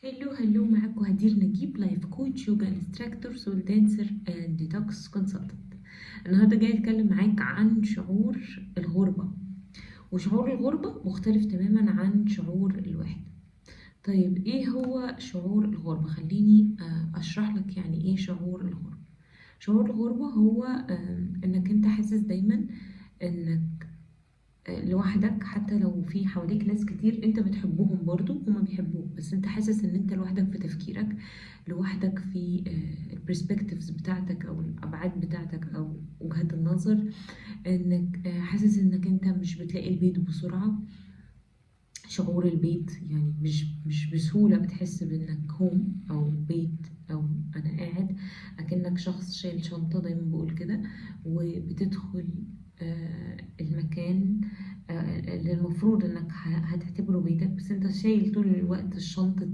Hello hello، معاكم هدير نجيب، life coach، yoga instructor، soul dancer and detox consultant. النهارده جاي اتكلم معاك عن شعور الغربة، وشعور الغربة مختلف تماما عن شعور الوحدة. طيب، ايه هو شعور الغربة؟ خليني اشرح لك يعني ايه شعور الغربة. شعور الغربة هو انك انت حاسس دايما انك لوحدك، حتى لو في حواليك ناس كتير انت بتحبهم برضو هما بيحبوك، بس انت حاسس ان انت لوحدك في تفكيرك، لوحدك في ال perspectives بتاعتك او الابعاد بتاعتك او وجهات النظر، انك حاسس انك انت مش بتلاقي البيت بسرعة. شعور البيت يعني مش بسهولة بتحس بانك home او بيت او انا قاعد، اكنك شخص شايل شنطة، دايما بقول كده، وبتدخل المكان اللي المفروض انك هتعتبره بيتك، بس انت شايل طول الوقت الشنطة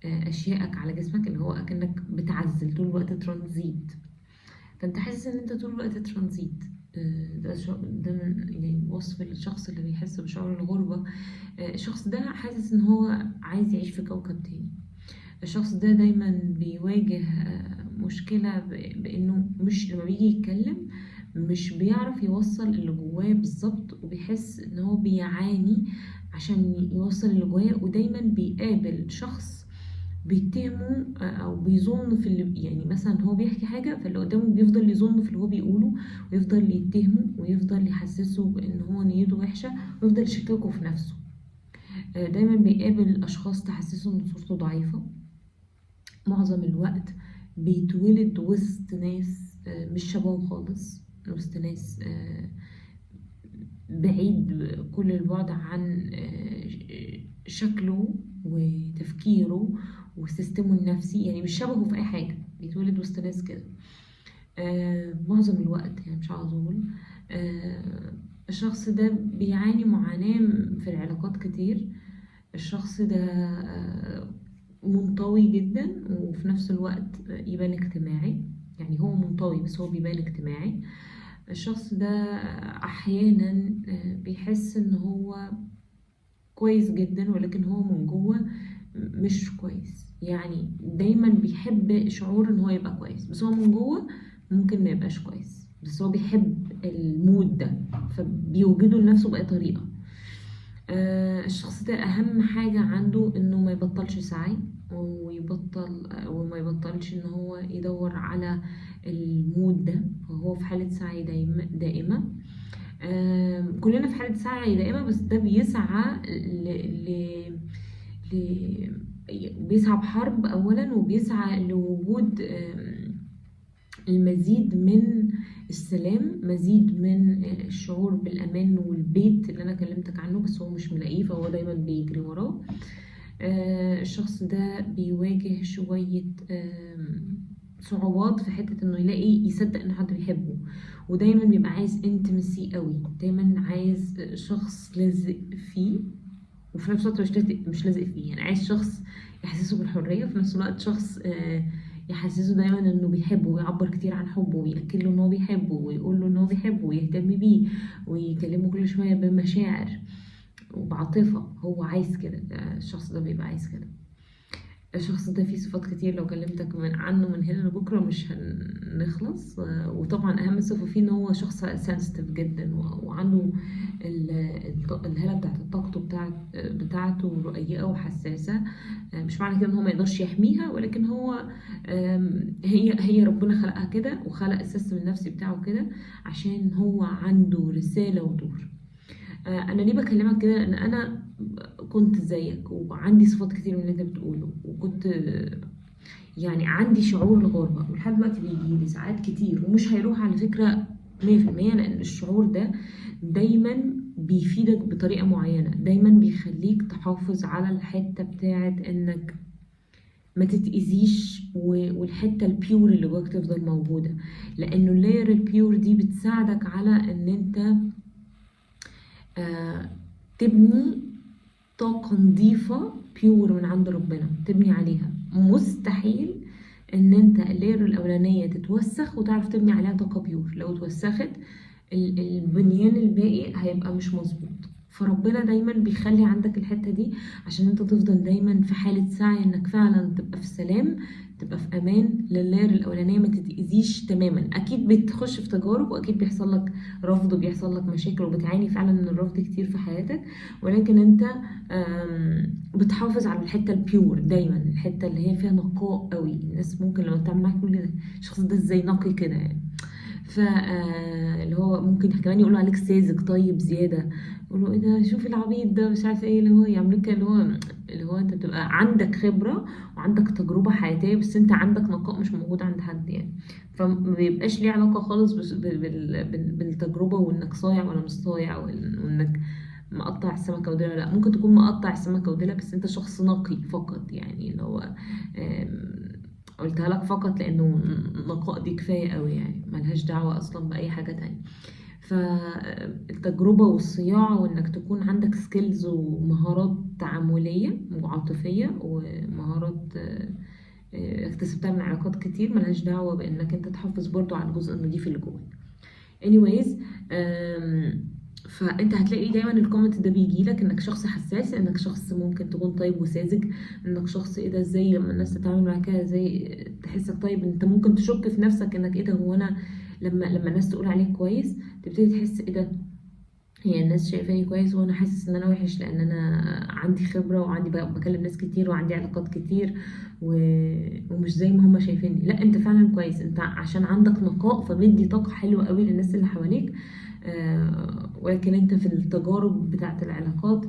اشيائك على جسمك، اللي هو اكنك بتعزل طول الوقت، ترانزيت. فانت حاسس ان انت طول الوقت ترانزيت. ده من يعني وصف الشخص اللي بيحس بشعور الغربة. الشخص ده حاسس ان هو عايز يعيش في كوكب تاني. الشخص ده دايما بيواجه مشكلة بانه مش لما بيجي يتكلم مش بيعرف يوصل اللي جواه بالظبط، وبيحس ان هو بيعاني عشان يوصل اللي جواه، ودايما بيقابل شخص بيتهمه او بيظن في اللي، يعني مثلا هو بيحكي حاجة فاللي قدامه بيفضل يظن في اللي هو بيقوله، ويفضل يتهمه ويفضل يحسسه بان هو نيته وحشة، ويفضل يشككه في نفسه. دايما بيقابل اشخاص تحسسه ان صورته ضعيفة. معظم الوقت بيتولد وسط ناس مش شبهه خالص، وسط ناس بعيد كل البعد عن شكله وتفكيره وسيستمه النفسي، يعني مش شبهه في اي حاجة، بيتولد وسط ناس كده. معظم الوقت، يعني مش على طول. الشخص ده بيعاني معاناة في العلاقات كتير. الشخص ده منطوي جدا، وفي نفس الوقت يبان اجتماعي، يعني هو منطوي بس هو بيبان اجتماعي. الشخص ده احيانا بيحس ان هو كويس جدا، ولكن هو من جوه مش كويس، يعني دايما بيحب شعور ان هو يبقى كويس، بس هو من جوه ممكن ما يبقاش كويس، بس هو بيحب ال mood ده فبيوجده لنفسه بأي طريقة. الشخص ده اهم حاجة عنده انه ما يبطلش سعي، وما يبطلش ان هو يدور على ال mood ده، فهو في حالة سعي دائمة. كلنا في حالة سعي دائمة، بس ده بيسعى بيسعى بحرب أولا، وبيسعى لوجود المزيد من السلام، مزيد من الشعور بالأمان والبيت اللي أنا كلمتك عنه، بس هو مش ملاقيه فهو دايما بيجري وراه. الشخص ده بيواجه شوية صعوبات في حتة انه يلاقي يصدق ان حد بيحبه، ودايما بيبقى عايز intimacy قوي، دايما عايز شخص لازق فيه، وفي نفس الوقت مش لازق فيه، يعني عايز شخص يحسسه بالحرية، وفي نفس الوقت شخص يحسسه دايما انه بيحبه، ويعبر كتير عن حبه، ويأكد له ان هو بيحبه، ويقول له ان هو بيحبه، ويهتم بيه، ويكلمه كل شوية بمشاعر وبعاطفة. هو عايز كده، الشخص ده بيبقى عايز كده. الشخص ده فيه صفات كتير، لو كلمتك عنه من هنا لبكرة مش هنخلص. وطبعا أهم صفة فيه إن هو شخص sensitive جدا، وعنده الهالة بتاعت طاقته بتاعته رقيقة وحساسة. مش معنى كده إن هو ما يقدرش يحميها، ولكن هي ربنا خلقها كده، وخلق ال system النفسي بتاعه كده عشان هو عنده رسالة ودور. أنا ليه بكلمك كده؟ لأن أنا كنت زيك وعندي صفات كتير من اللي انت بتقوله، وكنت عندي شعور الغربة، ولحد دلوقتي بيجي لي ساعات كتير، ومش هيروح على فكرة مية في المية، لأن الشعور ده دايما بيفيدك بطريقة معينة، دايما بيخليك تحافظ على الحتة بتاعت انك ما تتأذيش، والحتة ال pure اللي جواك تفضل موجودة، لأنه ال layer ال pure دي بتساعدك على ان انت تبني طاقة نظيفة pure من عند ربنا تبني عليها. مستحيل ان انت ال layer الاولانية تتوسخ وتعرف تبني عليها طاقة pure، لو اتوسخت البنيان الباقي هيبقى مش مظبوط. فربنا دايما بيخلي عندك الحتة دي عشان انت تفضل دايما في حالة سعي انك فعلا تبقى في سلام، تبقى في امان لل layer الاولانية، ما تتأذيش تماما. اكيد بتخش في تجارب، واكيد بيحصل لك رفض وبيحصل لك مشاكل وبتعاني فعلا من الرفض كتير في حياتك، ولكن انت بتحافظ على الحتة ال pure دايما، الحتة اللي هي فيها نقاء قوي. الناس ممكن لما تعمل معاك تقول ده الشخص ده ازاي نقي كده يعني، اللي هو ممكن كمان يقولوا عليك ساذج طيب زيادة، يقولوا ايه ده شوف العبيط ده مش عارف ايه، اللي هو يعملوك كده، اللي هو انت بتبقى عندك خبرة وعندك تجربة حياتية، بس انت عندك نقاء مش موجود عند حد يعني. فما بيبقاش ليه علاقة خالص بالتجربة وانك صايع ولا مش صايع، وانك مقطع السمكة وديلها. لا، ممكن تكون مقطع السمكة وديلها بس انت شخص نقي فقط يعني، اللي هو قلتها لك فقط لانه النقاء دي كفاية قوي يعني، ملهاش دعوة اصلا بأي حاجة تانية. فالتجربة والصياعة وانك تكون عندك skills ومهارات تعاملية وعاطفية ومهارات اكتسبتها من علاقات كتير، ملهاش دعوة بانك انت تحافظ برضو على الجزء النظيف اللي جواك. anyways، فانت هتلاقي دايما ال comment ده بيجيلك انك شخص حساس، انك شخص ممكن تكون طيب وساذج، انك شخص ايه ده ازاي لما الناس تتعامل معاك كده ازاي تحسك طيب. انت ممكن تشك في نفسك انك ايه ده، هو انا لما الناس تقول عليك كويس تبتدي تحس ايه ده، هي الناس شايفاني كويس وانا حاسس ان انا وحش، لان انا عندي خبرة وعندي بكلم ناس كتير وعندي علاقات كتير ومش زي ما هما شايفيني. لا، انت فعلا كويس، انت عشان عندك نقاء فبيدي طاقة حلوة قوي للناس اللي حواليك، ولكن انت في التجارب بتاعت العلاقات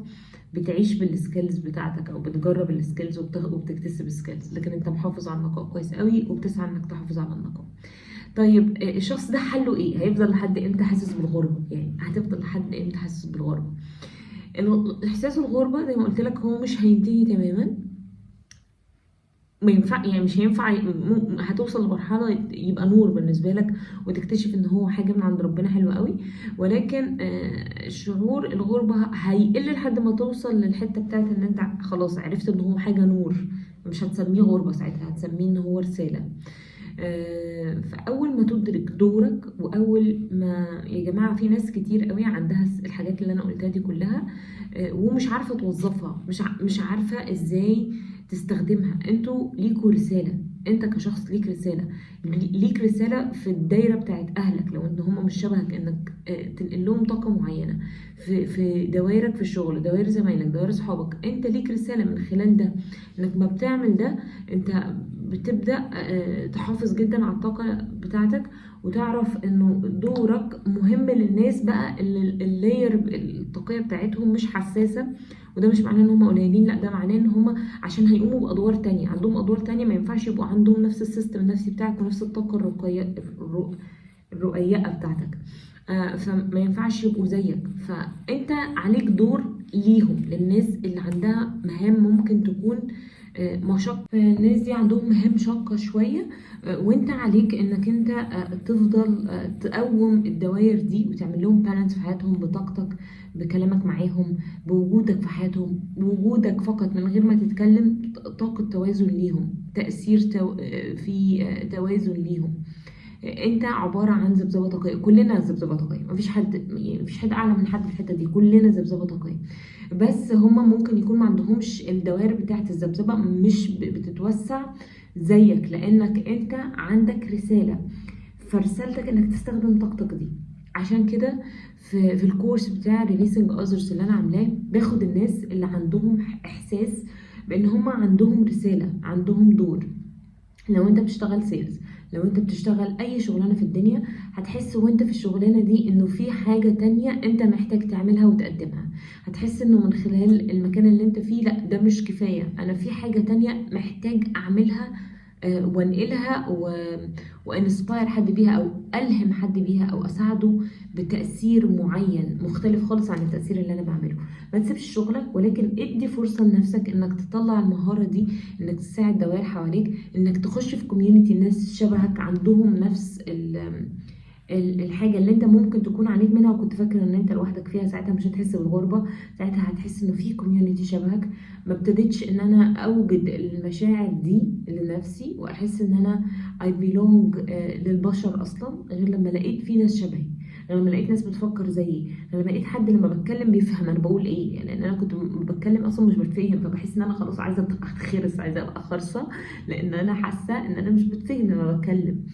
بتعيش بال skills بتاعتك او بتجرب ال skills وبتكتسب skills، لكن انت محافظ على النقاء كويس قوي وبتسعى انك تحافظ على النقاء. الشخص ده حله ايه؟ هيفضل لحد امتى حاسس بالغربة؟ يعني هتفضل لحد امتى حاسس بالغربة؟ احساس الغربة زي ما قلت لك هو مش هينتهي تماما، ما ينفع يعني مش هينفع هتوصل لمرحلة يبقى نور بالنسبة لك وتكتشف ان هو حاجة من عند ربنا حلوة قوي، ولكن شعور الغربة هيقل لحد ما توصل للحتة بتاعت ان انت خلاص عرفت ان هو حاجة نور، مش هتسميه غربة ساعتها، هتسميه ان هو رسالة. فأول ما تدرك دورك، وأول ما يا جماعة في ناس كتير قوي عندها الحاجات اللي أنا قلتها دي كلها، ومش عارفة توظفها، مش عارفة إزاي تستخدمها. انتوا ليكوا رسالة، انت كشخص ليك رسالة، ليك رسالة في الدايرة بتاعت أهلك لو ان هم مش شبهك، انك تنقل لهم طاقة معينة في دوائرك في الشغل، دوائر زمايلك، دوائر صحابك. انت ليك رسالة من خلال ده، انك ما بتعمل ده انت بتبدأ تحافظ جدا على الطاقة بتاعتك، وتعرف انه دورك مهم للناس بقى اللي ال layer الطاقية بتاعتهم مش حساسة. وده مش معناه ان هم قليلين، لا ده معناه ان هم عشان هيقوموا بأدوار تانية، عندهم أدوار تانية ما ينفعش يبقوا عندهم نفس ال system النفسي بتاعك ونفس الطاقة الرقيقة بتاعتك، فما ينفعش يبقوا زيك. فانت عليك دور ليهم، للناس اللي عندها مهام ممكن تكون مشقة، الناس دي عندهم مهام شاقة شوية، وانت عليك انك انت تفضل تقوم الدوائر دي وتعمل لهم بالانس في حياتهم، بطاقتك، بكلامك معاهم، بوجودك في حياتهم، بوجودك فقط من غير ما تتكلم، طاقة توازن ليهم، تأثير في توازن ليهم. انت عبارة عن ذبذبة طاقية، كلنا ذبذبة طاقية، مفيش حد اعلى من حد في الحتة دي، كلنا ذبذبة طاقية، بس هما ممكن يكون ما عندهمش الدوائر بتاعة الذبذبة، مش بتتوسع زيك، لانك انت عندك رسالة، فرسالتك انك تستخدم طاقتك دي. عشان كده في الكورس بتاع Releasing Others اللي انا عاملاه، باخد الناس اللي عندهم احساس بان هما عندهم رسالة، عندهم دور. لو انت بتشتغل sales، لو انت بتشتغل اي شغلانة في الدنيا، هتحس وانت في الشغلانة دي انه في حاجة تانية انت محتاج تعملها وتقدمها. هتحس انه من خلال المكان اللي انت فيه لا ده مش كفاية، انا في حاجة تانية محتاج اعملها، وانقلها و inspire حد بيها، او الهم حد بيها، او اساعده بتأثير معين مختلف خالص عن التأثير اللي انا بعمله. ما تسيبش شغلك، ولكن ادي فرصة لنفسك انك تطلع المهارة دي، انك تساعد دوائر حواليك، انك تخش في community ناس شبهك عندهم نفس الحاجة اللي انت ممكن تكون عانيت منها وكنت فاكر ان انت لوحدك فيها. ساعتها مش هتحس بالغربة، ساعتها هتحس انه في community شبهك. ما ابتديتش ان انا اوجد المشاعر دي لنفسي واحس ان انا I belong، للبشر اصلا، غير لما لقيت في ناس شبهي. غير لما لقيت ناس بتفكر زيي، غير لما لقيت حد لما بتكلم بيفهم انا بقول ايه. لان انا كنت بتكلم اصلا مش بتفهم، فبحس ان انا خلاص عايزه اتخرس، عايزه ابقى خرصه، لان انا حاسه ان انا مش بتفهم لما بتكلم.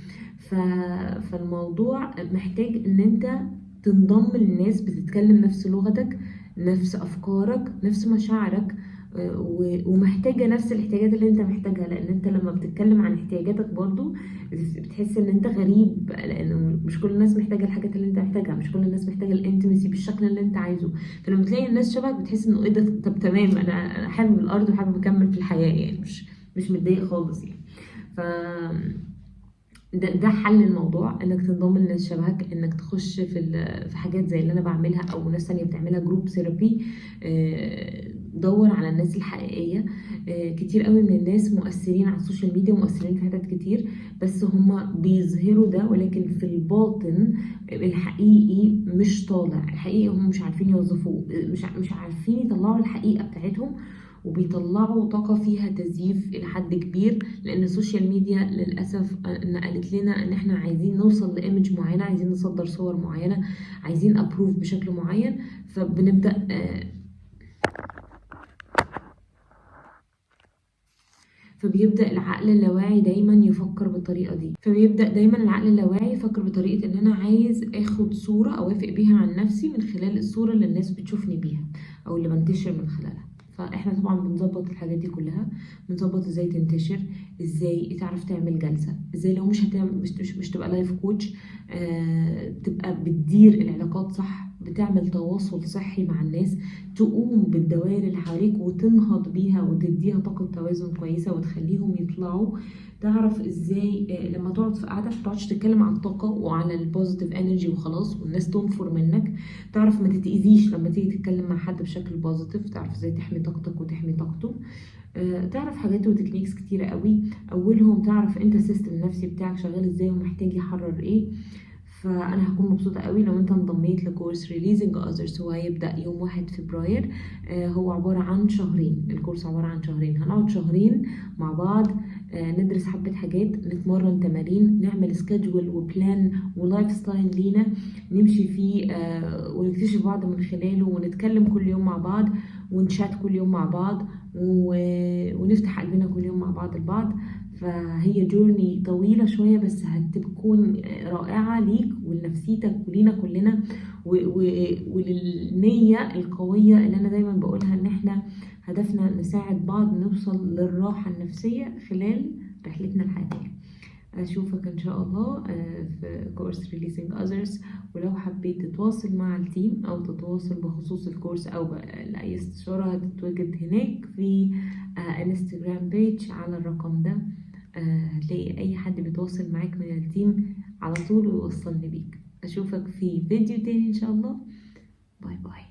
فالموضوع محتاج ان انت تنضم للناس بتتكلم نفس لغتك، نفس افكارك، نفس مشاعرك، ومحتاجة نفس الاحتياجات اللي انت محتاجها. لان انت لما بتتكلم عن احتياجاتك برضو بتحس ان انت غريب، لان مش كل الناس محتاجة الحاجات اللي انت محتاجها، مش كل الناس محتاجة ال intimacy بالشكل اللي انت عايزه. فلما تلاقي الناس شبهك بتحس انه ايه ده، طب تمام، انا حابب الارض وحابب اكمل في الحياة، يعني مش متضايق خالص يعني. ف ده حل الموضوع، انك تنضم لناس شبهك، انك تخش في حاجات زي اللي انا بعملها او ناس تانية بتعملها، group therapy. دور على الناس الحقيقية. كتير قوي من الناس مؤثرين على ال social media ومؤثرين في حتت كتير، بس هم بيظهروا ده، ولكن في الباطن الحقيقي مش طالع. الحقيقي هم مش عارفين يوظفوه، مش عارفين يطلعوا الحقيقة بتاعتهم، وبيطلعوا طاقة فيها تزييف إلى حد كبير. لأن ال social media للأسف نقلت لنا إن إحنا عايزين نوصل ل image معينة، عايزين نصدر صور معينة، عايزين approve بشكل معين، فبيبدأ العقل اللاواعي دايما يفكر بالطريقة دي. فبيبدأ دايما العقل اللاواعي يفكر بطريقة ان انا عايز اخد صورة اوافق بيها عن نفسي من خلال الصورة اللي الناس بتشوفني بيها او اللي بنتشر من خلالها. فاحنا طبعا بنظبط الحاجات دي كلها، بنظبط ازاي تنتشر، ازاي تعرف تعمل جلسة، ازاي لو مش هتعمل مش تبقى life coach، تبقى بتدير العلاقات صح، بتعمل تواصل صحي مع الناس، تقوم بالدوائر اللي حواليك وتنهض بيها وتديها طاقة توازن كويسة وتخليهم يطلعوا. تعرف ازاي لما تقعد في قعدة ما تقعدش تتكلم عن الطاقة وعلى ال positive energy وخلاص والناس تنفر منك. تعرف ما تتأذيش لما تيجي تتكلم مع حد بشكل positive، تعرف ازاي تحمي طاقتك وتحمي طاقته. تعرف حاجات و techniques كتيرة قوي، اولهم تعرف انت ال system النفسي بتاعك شغال ازاي ومحتاج يحرر ايه. فانا هكون مبسوطة قوي لو انت انضميت لكورس Releasing Others. هو هيبدا يوم 1 فبراير، هو عبارة عن شهرين، الكورس عبارة عن شهرين، هنقعد شهرين مع بعض، ندرس حبه حاجات، نتمرن تمارين، نعمل schedule و plan و lifestyle لينا نمشي فيه، ونكتشف بعض من خلاله، ونتكلم كل يوم مع بعض، ونشات كل يوم مع بعض، ونفتح قلبنا كل يوم مع بعض البعض. فهي journey طويلة شوية بس هتكون رائعة ليك ولنفسيتك ولينا كلنا، وللنية القوية اللي أنا دايما بقولها إن إحنا هدفنا نساعد بعض نوصل للراحة النفسية خلال رحلتنا الحياتية. أشوفك إن شاء الله في كورس Releasing Others. ولو حبيت تتواصل مع ال team أو تتواصل بخصوص الكورس أو لأي استشارة هتتواجد هناك في انستجرام page على الرقم ده، هتلاقي أي حد بيتواصل معاك من ال team على طول ويوصلني بيك. أشوفك في فيديو تاني إن شاء الله. bye bye.